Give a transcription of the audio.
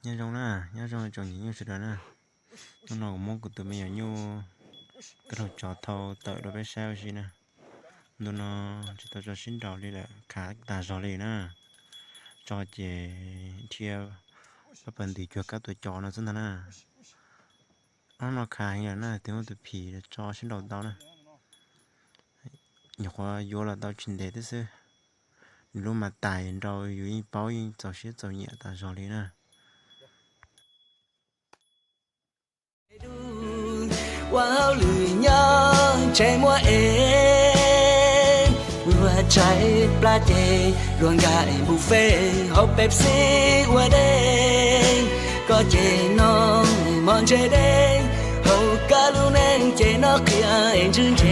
Nyob zoo na, nyob zoo tsoom niam nyuj sawv daws na. Hnub no kuv muab kuv tus me nyuam nyuj kaj laug tsov thau tawm rau peb saib ua si na. Ntu no tsis tau tso sib nraus li lawm, khav tas zog li na. Tso ces dhia pab pas ntws cuag kab tua cos no xwb ntag na. Ob hnub no khav heev lawm na, twb muab tus phim tso sib nraus tau na. Nyuam qhuav yuav los tau tsis ntev thiab xwb. Nws lub mas tais nrau yus yeej paub yeej txaus siab txaus nyiam tas zog li na. Ua hauj lwm nyob ntshe muaj ev, ua tshais plab ces luag nkag es npus fej haus Pepsi ua dej. Koj ces no mov ntshe dej, haus koj lub neej ces no qhia es ntswg